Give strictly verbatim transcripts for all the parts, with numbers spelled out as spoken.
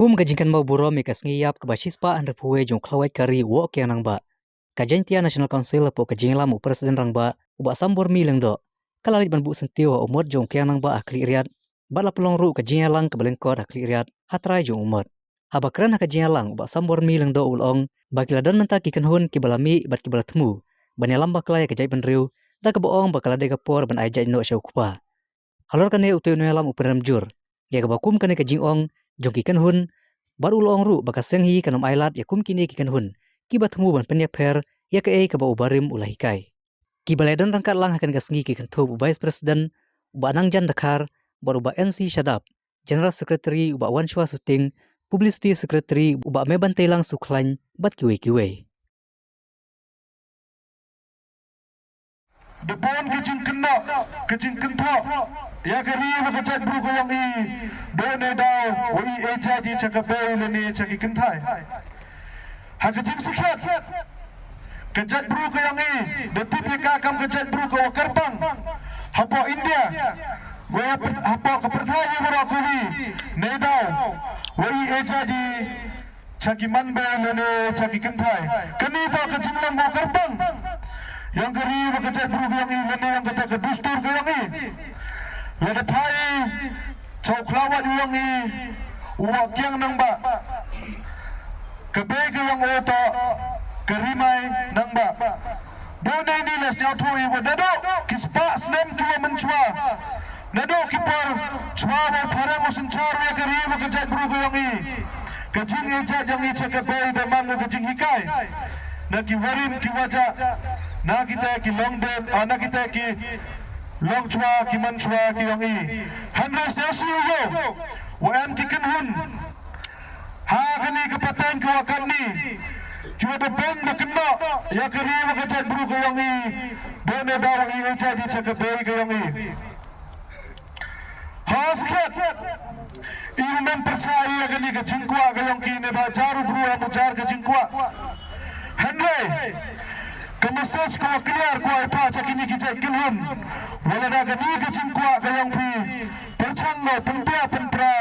Kum ka jingkynmaw burom ïa ka sngi ïap kaba shispah hynriewphew wei jong u khlawait ka ri u Woh Kiang Nangbah, ka Jaintia National Council hapoh ka jingïalam u President Rangbah u Bah Sambor Mi Lyngdoh ka la leit ban buh syntiew ha u mot jong u Kiang Nangbah ha Khliehriat, bad la pynlong ruh ka jingïalang kaba lyngkot ha Khliehriat ha trai jong u mot. Haba kren ha ka jingïalang u Bah Sambor Mi Lyngdoh u la ong ba ki la don mynta ki kynhun kiba la mih bad kiba la thmu ban ïalam bakla ïa ka jaitbynriew, da kaba ong ba ka la dei ka por ban ai jait noh sha u kpa. Halor kane utai u nongïalam u pynrem jur ïa kaba kum kane ka jingong jong ki kynhun, bad u la ong ruh ba ka seng hi kan ym ailad ïa kum kine ki kynhun kiba thmu ban pynïapher ïa kaei kaba u barim u la hikai. Kiba la ïadon ryngkat lang ha kane ka sngi ki kynthup u Vice President u Bah Nangjan Dkhar, bad u Bah N C Shadap, General Secretary u Bah Wanshwa Suting, Publicity Secretary u Bah Mebantelang Sukhlain, bad kiwei kiwei. Da bun ka jingkynnoh, ka jingkynthoh ïa ka ri bad ka jaitbru ka jong i. Dei ne daw wa i e jait i sha ka bei lane sha ki kynthai. Ha ka jingsakhiat, ka jaitbru ka jong i da tip ïa ka kam ka jaitbru ka wa kyrpang hapoh India, wa hapoh ka pyrthei baroh kawei. Ne daw wa i e jait i sha ki manbei lane sha ki kynthai. Kane toh ka jinglong wa kyrpang ïa ka ri bad ka jaitbru ka jong i lane ïa kata ka dustur ka jong i. Lada phai sha u khlawait u jong i u Woh Kiang Nangbah, ka bei ka jong u toh ka Rimai Nangbah. Dei ne ni la sngewthuh i wa naduh ki spah snem ki wa mynshuwa, naduh ki por shuwa wa phareng u synshar ïa ka ri bad ka jaitbru ka jong i, ka jingïaid jong i sha ka bei da man ka jinghikai na ki warim ki wajah, na kita ki longdien, ah, na kita ki longshuwa ki mynshuwa ki jong i. Hynrei sngewsih u ïoh wa em ki kynhun ha kane ka pateng ka wa katni ki wa da bun da kynnoh ïa ka ri bad ka jaitbru ka jong i. Dei ne daw i e jait i sha ka bei ka jong i. Ha sakhiat, i ym pyrshah ïa kane ka jingkwah ka jong ki ne ba jar u bru ha u jar ka jingkwah. Hynrei ka message ka wa clear ka wa ai pat sha kine ki jait kynhun, wa lada kane ka jingkwah ka jong phi pyrshang noh pynpiah pynpra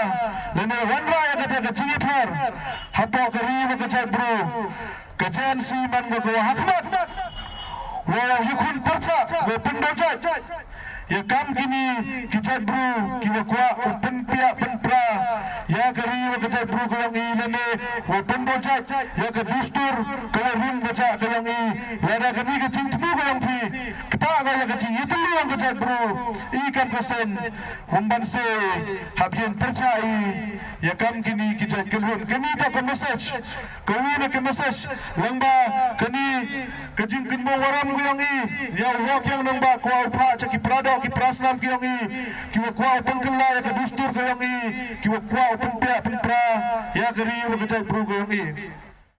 lane wanrah ïa kata ka jingïapher hapoh ka ri bad ka jaitbru, ka J N C man ka ka wa ha khmat wa ïakhun pyrshah wa pyndoh jait ïa kam kine ki jaitbru ki wa kwah u pynpiah pynpra ïa ka ri bad ka jaitbru ka jong i lane wa pyndoh jait ïa ka dustur ka wa rim ka jait ka jong i. Lada kane ka jingthmu ka jong phi kata ka ïa ka jingïatylli ka jaitbru, i kam ka seng ym ban se hap ïeng pyrshah i ïa kam kine ki jait kynhun. Kane toh ka message, ka wi na ka message lang ba kane ka jingkynmaw warom ka jong i ïa u Woh Kiang Nangbah ka wa u phah sha ki paradoh ki parasnam ka jong i, ki wa kwah u pynkylla ïa ka dustur ka jong i, ki wa kwah u pynpiah pynpra ïa ka ri bad ka jaitbru ka jong i.